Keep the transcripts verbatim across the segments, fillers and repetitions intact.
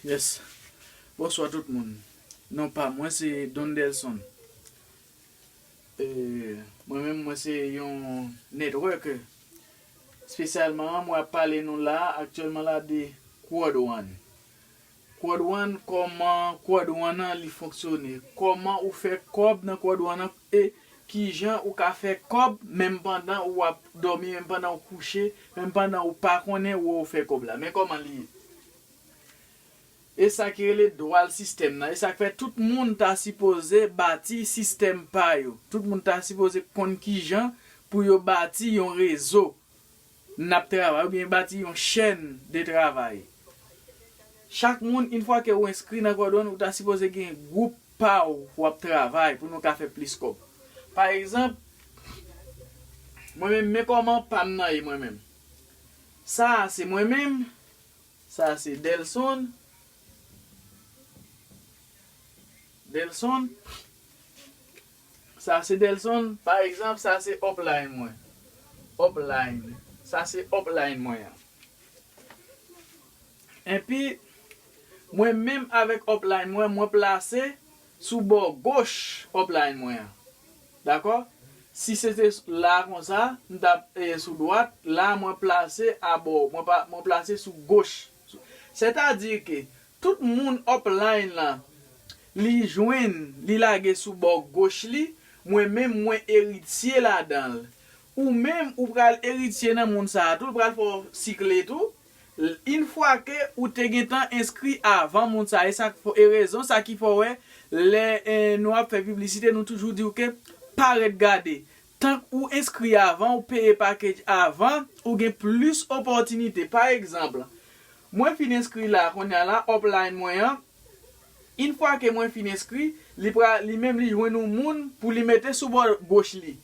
Yes. Bonswa tout moun. Non pa mwen se Don Delson. E, mwen menm mwen se yon networker. Espesyalman mwen ap pale nou la aktyèlman la de Crowd One. Crowd One, kòman Crowd One nan li fonksyone? Kòman ou fè kòb nan Crowd One nan? E kijan ou ka fè kòb menm pandan ou ap dòmi, menm pandan ou kouche, menm pandan ou pa konnen ou fè kòb la? Men kòman li ye. E sa ki rele dwal sistèm nan. E sa k fè tout moun ta sipoze bati sistèm pa yo. Tout moun ta sipoze konn kijan pou yo bati yon rezo n ap travay oubyen bati yon chèn de travay. Chak moun, yon fwa ke ou enskri nan Crowd One, ou ta sipoze gen gwoup pa w pou w ap travay, pou nou ka fè plis kòb. Pa egzanp, mwen menm, men kòman pa m nan ye mwen menm. Sa a se mwen menm, sa a se Delson. Delson. Sa se Delson, pa egzanp, sa se upline mwen. Upline. Sa se upline mwen an. Epi, mwen menm avèk upline mwen, mwen plase sou bò goch upline mwen an. Dakò? Si se te la konsa, m t ap e, sou dwat, la mwen plase abò, mwen, pa, mwen plase sou goch. Sètadi ke tout moun upline lan, li jwenn, li lage sou bò goch li, mwen menm mwen eritye ladan l. Ou menm ou pral eritye nan moun sa a tou, l pral fè w sikle tou. Yon fwa ke ou te gentan enskri avan moun sa a, e sa k fè, e rezon sa ki fè w wè lè e, nou ap fè piblisite, nou toujou di w ke pa ret gade. Tank ou enskri avan, ou peye package avan, ou gen plis opòtinite. Pa egzanp, mwen fin enskri la, kounye a la, upline mwen an, yon fwa ke mwen fin enskri, li pral, li menm li jwenn yon moun pou li mete sou bò goch li.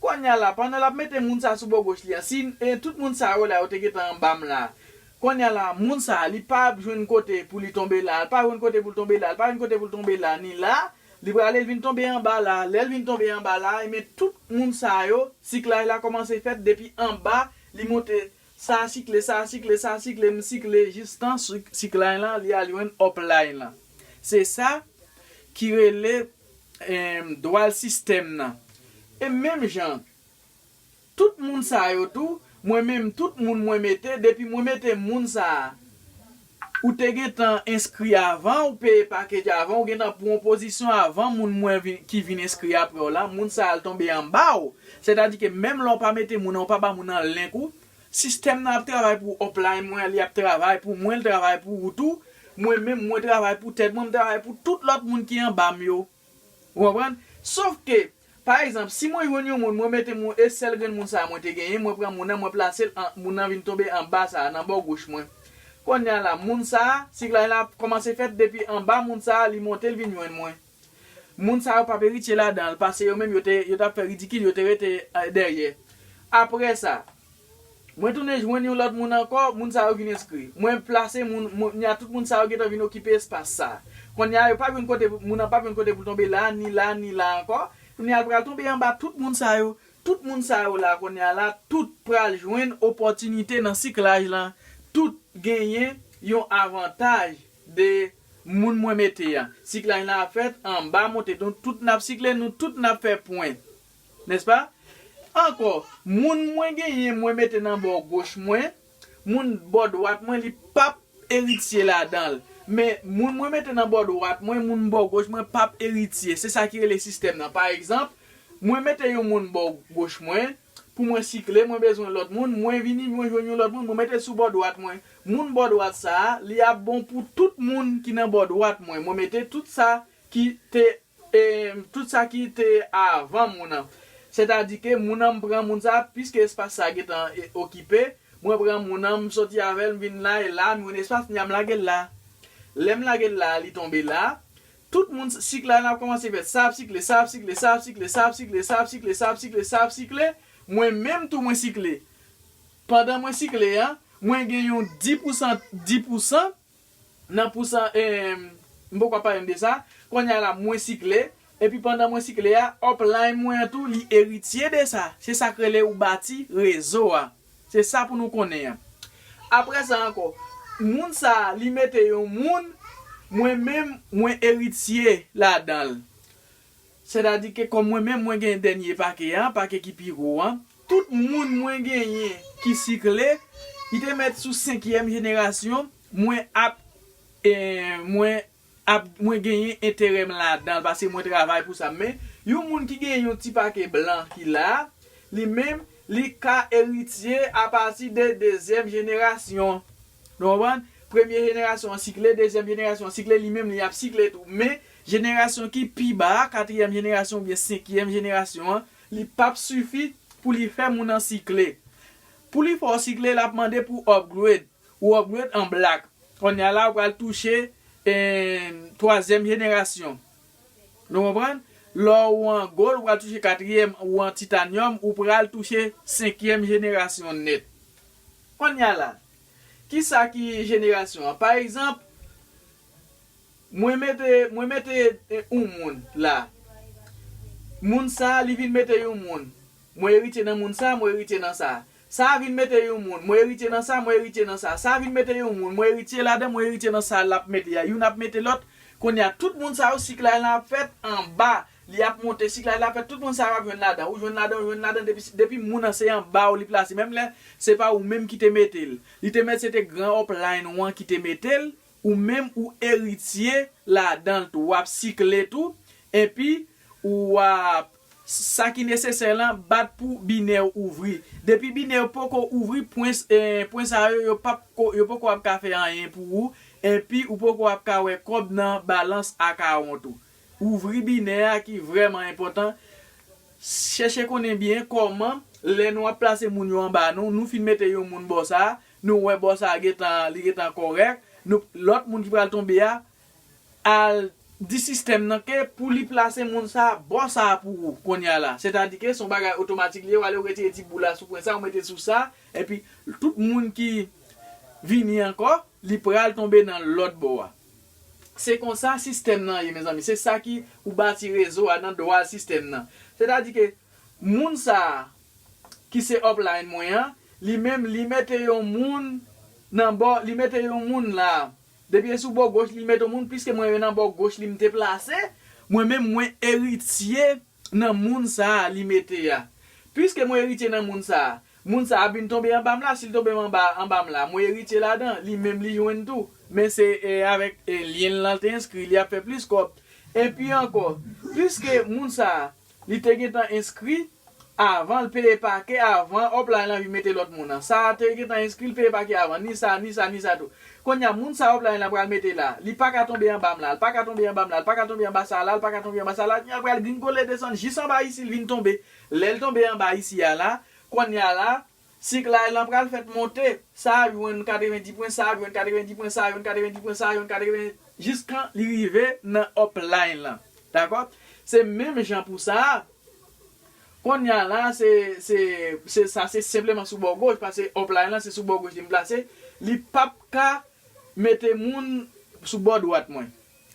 Kounye a la, pandan l ap mete moun sa sou bò goch li an, si e, tout moun sa yo la, yo te gentan anba m la. Kounye a la, moun sa, li pa ap jwenn kote pou li tonbe la, li pa jwenn kote pou l tonbe la, li pa jwenn kote pou l tonbe la, ni la, li prale, l vin tonbe anba la. Lè l vin tonbe anba la, e men tout moun sa yo, siklaj la kòmanse fèt depi anba, li monte, sa a sikle, sa a sikle, sa a sikle, m sikle, jistan sik-, siklaj lan, li al jwenn upline lan. Se sa ki rele em, dwal sistèm nan. E menm jan, tout moun sa yo tou, mwen menm, tout moun mwen mete, depi mwen mete moun sa a, ou te gentan enskri avan, ou peye package avan, ou gentan pran yon pozisyon avan moun mwen vin, ki vin enskri apre w la, moun sa a l tonbe anba w. Sètadi ke menm lè w pa mete moun nan, ou pa ba moun nan link ou, sistèm nan ap travay pou upline mwen, li ap travay pou mwen, l travay pou ou tou. Mwen menm, mwen travay pou tèt mwen, m travay pou tout lòt moun ki anba m yo. Ou konprann? Sof ke, pa egzanp, si mwen jwenn yon moun, mwen mete moun, e sèl grenn moun sa a mwen te genyen, mwen pran moun nan, mwen plase l, an, moun nan vin tonbe anba sa a, nan bò goch mwen. Kounye a la, moun sa a, siklaj la ap kòmanse fèt depi anba moun sa a, li monte, l vin jwenn mwen. Moun sa yo p ap eritye ladan l, paske yo menm, yo te, yo t ap fè ridikil, yo te rete e, dèyè. Apre sa, mwen tounen jwenn yon lòt moun ankò, moun sa yo vin enskri. Mwen plase moun, moun, nya tout moun sa yo gentan vin okipe espas sa. Kounye a, yo p ap jwenn kote, moun nan p ap jwenn kote pou l tonbe la, ni la, ni la ankò. Kounye a, l pral tonbe anba tout moun sa yo. Tout moun sa yo la, kounye a la, tout pral jwenn opòtinite nan siklaj lan. Tout genyen yon avantaj de moun mwen mete a. Siklaj lan ap fèt anba monte. Donk, tout n ap sikle, nou tout n ap fè pwen. Nèspa? Ankò, moun mwen genyen, mwen mete nan bò goch mwen, moun bò dwat mwen, li p ap eritye ladan l. Men, moun mwen mete nan bò dwat mwen, moun bò goch mwen p ap eritye. Se sa ki rele sistèm nan. Pa egzanp, mwen mete yon moun bò goch mwen, pou mwen sikle, mwen bezwen lòt moun, mwen vini, mwen jwenn yon lòt moun, mwen mete l sou bò dwat mwen. Moun bò dwat sa a, li ap bon pou tout moun ki nan bò dwat mwen. Mwen mete tout sa ki te e, tout sa ki te avan moun nan. Sètadi ke moun nan, m pran moun sa, piske espas sa gentan e, okipe, mwen pran moun nan, m soti avè l, m vin la, e la, m jwenn espas, kounye a m lage l la. Lè m lage l la, li tonbe la. Tout moun, siklaj lan ap kòmanse fèt. Sa ap sikle, sa ap sikle, sa ap sikle, sa ap sikle, sa ap sikle, sa ap sikle, sa ap sikle. Mwen menm tou, mwen sikle. Pandan mwen sikle a, mwen gen yon dis pousan, dis pousan, nan pousan, em, m poko ap pale m de sa. Kounye a la, mwen sikle. Epi pandan mwen sikle a, upline mwen an tou, li eritye de sa. Se sa k rele ou bati rezo a. Se sa pou nou konnen an. Apre sa ankò, moun sa a, li mete yon moun Mwen menm, mwen eritye ladan l. Sètadi ke kòm mwen menm, mwen gen dènye pake a, pake ki pi wo a, tout moun mwen genyen ki sikle, li te mèt sou senkyèm jenerasyon, mwen ap, eh, mwen ap, mwen genyen enterè m ladan l, paske mwen travay pou sa. Men, yon moun ki gen yon ti pake blan ki la, li menm, li ka eritye apati de dezyèm jenerasyon. Nou konprann? Premye jenerasyon an sikle, dezyèm jenerasyon an sikle, li menm li ap sikle tou. Men, jenerasyon ki pi ba a, katriyèm jenerasyon oubyen senkyèm jenerasyon an, li p ap sifi pou li fè moun nan sikle. Pou li fè w sikle, l ap mande pou w upgrade. Ou upgrade an black. Kounye a la, ou pral touche, eh, twazyèm jenerasyon. Nou konprann? Lè ou an gold, ou pral touche katriyèm, ou an titanyòm, ou pral touche senkyèm jenerasyon nèt. Kounye a la, kisa ki jenerasyon an? Pa egzanp, mwen mete, mwen mete, eh, yon moun la. Moun sa a, li vin mete yon moun. Mwen eritye nan moun sa, mwen eritye nan sa. Sa a vin mete yon moun, mwen eritye nan sa, mwen eritye nan sa. Sa a vin mete yon moun, mwen eritye ladan, mwen eritye nan sa l ap mete a. Youn ap mete lòt. Kounye a, tout moun sa yo, sik la ap fèt anba. Li ap monte, sik la ap fèt, tout moun sa yo ap jwenn ladan. Ou jwenn ladan, ou jwenn ladan, depi, depi moun nan se anba ou li plase. Menm lè, se pa ou menm ki te mete l. Li te mèt se te gran upline ou an ki te mete l. Ou menm ou eritye ladan l tou, w ap sikle tou, epi w ap, sa ki nesesè lan, bat pou binè ouvri. Depi binè poko ouvri, pwen, eh, pwen sa yo, yo p ap ko, yo poko ap ka fè anyen pou ou, epi ou poko ap ka wè kòb nan balans akawont ou. Ouvri binè a ki vrèman enpòtan. Chèche konnen byen kòman, lè nou ap plase moun yo anba nou, nou fin mete yon moun bò sa, nou wè bò sa gentan, li gentan kòrèk, nou, lòt moun ki pral tonbe a, al di sistèm nan ke pou li plase moun sa bò sa pou ou kounye a la. Sètadi ke se yon bagay otomatik li ye, w ale w retire ti boul la sou pwen sa, ou mete sou sa, epi tout moun ki vini ankò, li pral tonbe nan lòt bò a. Se konsa sistèm nan ye, mezanmi. Se sa ki ou bati rezo a nan dwal sistèm nan. Sètadi ke moun sa a ki se upline mwen an, li menm, li mete yon moun nan bò, li mete yon moun la. Depi e sou bò goch, li mete yon moun, piske mwen nan bò goch li m te plase, mwen menm mwen eritye nan moun sa a li mete a. Piske mwen eritye nan moun sa a, moun sa a ap vin tonbe anba m la, si l tonbe anba, anba m la, mwen eritye ladan, li menm li jwenn tou. Men se, eh, avèk, eh, lyen l lan te enskri, li ap fè plis kòb. Epi ankò, piske moun sa a, li te gentan enskri avan l peye pake, avan upline lan vin mete lòt moun nan. Sa a te gentan enskri, l peye pake avan, ni sa, ni sa, ni sa tou. Kounye a, moun sa upline lan pral mete la, li pa ka tonbe anba m la, li pa ka tonbe anba m la, li pa ka tonbe anba sa la, li pa ka tonbe anba sa la, kounye a l pral gringole desann jis anba isi, l vin tonbe. Lè l tonbe anba isi a la, kounye a la, sik la lan pral fèt monte, sa a jwenn katrevendi pwen, sa a jwenn katrevendi pwen, sa a jwenn katrevendi pwen, sa a jwenn katreven, jiskan li rive nan upline lan. Dakò? Se menm jan pou sa a. Kounye a la, se, se, se sa, se senpleman sou bò goch, paske upline lan se sou bò goch li m plase, li p ap ka mete moun sou bò dwat mwen.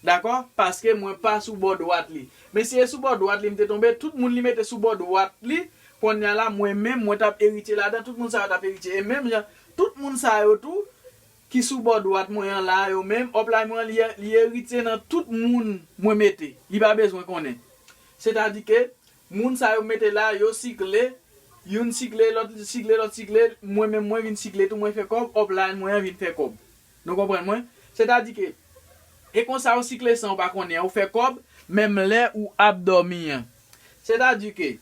Dakò? Paske mwen pa sou bò dwat li. Men si e sou bò dwat li m te tonbe, tout moun li mete sou bò dwat li, kounye a la, mwen menm, mwen t ap eritye ladan, tout moun sa yo t ap eritye. E menm jan, tout moun sa yo tou, ki sou bò dwat mwen an la, yo menm, upline mwen an, li, li eritye nan tout moun mwen mete. Li pa bezwen konnen. Sètadi ke, moun sa yo mete la, yo sikle, youn sikle, lòt sikle, lòt sikle, mwen menm mwen vin sikle tou, mwen fè kòb, upline mwen an vin fè kòb. Nou konprann mwen? Sètadi ke, e konsa ou sikle san ou pa konnen, ou fè kòb, menm lè ou ap dòmi an. Sètadi ke,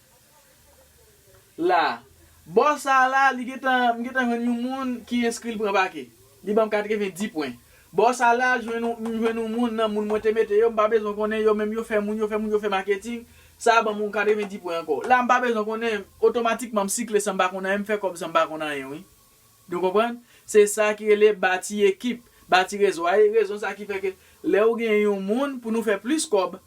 la, bò sa la, li gentan, m gentan jwenn yon moun ki enskri l pran pake. Li ban m katrevendi pwen. Bò sa la, jwenn yon, m jwenn yon moun nan moun mwen te mete yo, m pa bezwen konnen yo, menm yo fè moun, yo fè moun, yo fè maketing. Sa a ban m yon katrevendi pwen ankò. La, m pa bezwen konnen, otomatikman, m sikle san m pa konn anyen, m fè kòb san m pa konn anyen, wi. Nou konprann? Se sa ki rele bati ekip, bati rezo. A, e rezon sa ki fè ke lè ou gen yon moun pou nou fè plis kòb,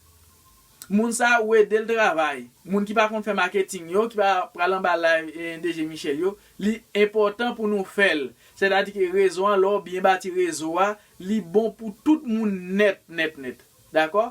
moun sa ou ede l travay. Moun ki pa konn fè maketing yo, ki pa pral anba live, eh, D J Michel yo, li enpòtan pou nou fè l. Sètadi ke rezo an, lè w byen bati rezo a, li bon pou tout moun nèt, nèt, nèt. Dakò?